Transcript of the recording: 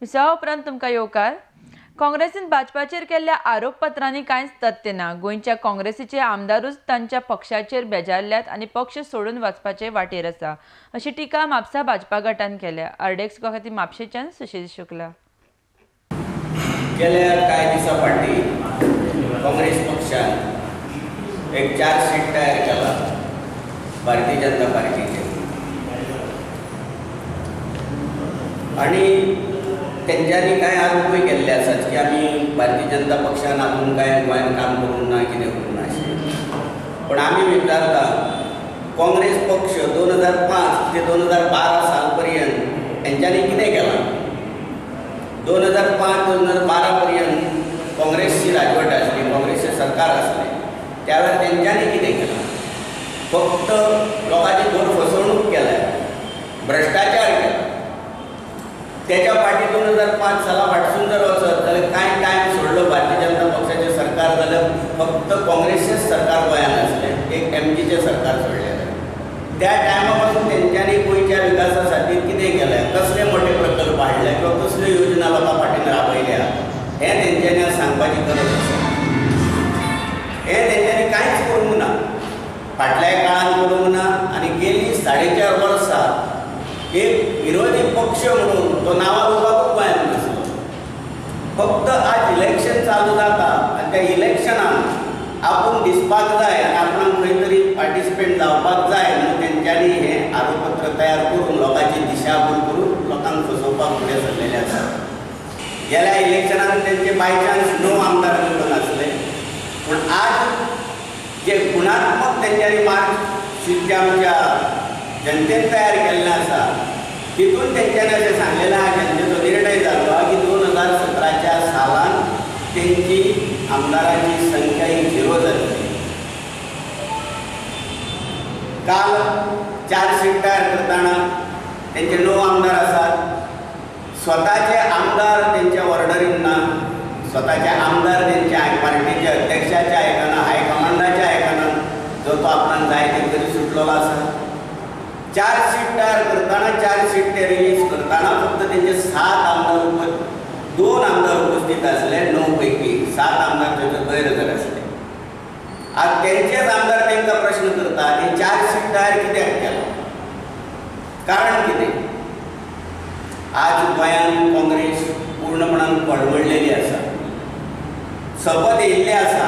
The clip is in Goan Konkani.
विसवा उपरांत तुमकां येवकार. काँग्रेसीन भाजपाचेर केल्ल्या आरोपपत्रांनी कांयच तथ्य ना. गोंयच्या काँग्रेसीचे आमदारूच तांच्या पक्षाचेर बेजारल्यात आनी पक्ष सोडून वचपाचे वाटेर आसा अशी टिका म्हापसा भाजपा गटान केल्या. आरडीएक्स खातीर म्हापशेच्यान सुशील शुक्ला. गेल्या कांय दिसां फाटीं काँग्रेस पक्षान एक चार्जशीट तयार केला भारतीय जनता पार्टीचे आनी तेंच्यांनी कांय आरोपूय केल्ले आसात की आमी भारतीय जनता पक्षान आपूण कांय गोंयांत काम करूंक ना, कितें करूंक ना अशें. पण आमी विचारता, काँग्रेस पक्ष 2005 ते 2012 साल पर्यंत तेंच्यांनी कितें केलां? 2005 2012 पर्यंत काँग्रेसची राजवट आसली, काँग्रेसचें सरकार आसलें, त्या वेळार तेंच्यांनी कितें केलां? फक्त लोकांची घोर फसवणूक केल्या, भ्रश्टाचार केला. त्याच्या फाटीं 2005 साला फाटसून जर वचत जाल्यार कांय टायम सोडलो भारतीय जनता पक्षाचें सरकार जाल्यार फक्त काँग्रेसचेंच सरकार गोंयांत आसलें, एक एमजीचें सरकार सोडलें. त्या टायमा पासून तेंच्यांनी गोंयच्या विकासा खातीर कितें केलें, कसले मोठे प्रकल्प हाडले किंवा कसल्यो योजना लोकां फाटीन राबयल्या हें तेंच्यांनी आज सांगपाची गरज आसा. हें तेंच्यांनी कांयच करूंक ना, फाटल्या काळान करूंक ना आनी गेलीं 4.5 वर्सां एक विरोधी पक्ष म्हणून तो नांवा रुपाकूच गोंयांत नासलो. फक्त आज इलेक्शन चालू जाता आनी त्या इलेक्शनाक आपूण दिसपाक जाय आनी आपणाक खंय तरी पार्टिसिपेट जावपाक जाय म्हणून तेंच्यांनी हें आरोपपत्र तयार करून लोकांची दिशाभूल करून लोकांक फसोवपाक फुडें सरलेले आसा. गेल्या इलेक्शनान तेंचे बायचान्स 9 आमदार निवडून आसले, पूण आज जे गुणात्मक तेंच्यांनी मार्क जे आमच्या जनतेन तयार केल्लें आसा तितून तेंच्यांनी अशें सांगलेलें आहा, जनतेचो निर्णय जाल्लो आहा की 2017च्या सालान तेंची आमदारांची संख्या ही 0 जाल्ली. काल चार्जशीट तयार करतना तेंचे 9 आमदार आसात, स्वताचे आमदार तेंच्या ऑर्डरीन ना, स्वताचे आमदार तेंच्या पार्टीच्या अध्यक्षाच्या आयकना, हायकमांडाच्या आयकना, जो तो आपणाक जाय ते तरी सुटलेलो आसा. चार्जशीट तयार करतना, चार्जशीट ते रिलीज करतना फक्त तेंचे 7 आमदार, 2 आमदार उपस्थित आसले, 9 पैकी 7 आमदार तेचे गैरहजर आसले. आज तेंचेच आमदार तेंकां प्रश्न करता हे चार्जशीट तयार कित्याक केला, कारण कितें? आज गोंयांत काँग्रेस पूर्णपणान कोलमडलेली आसा, शपथ येयल्ली आसा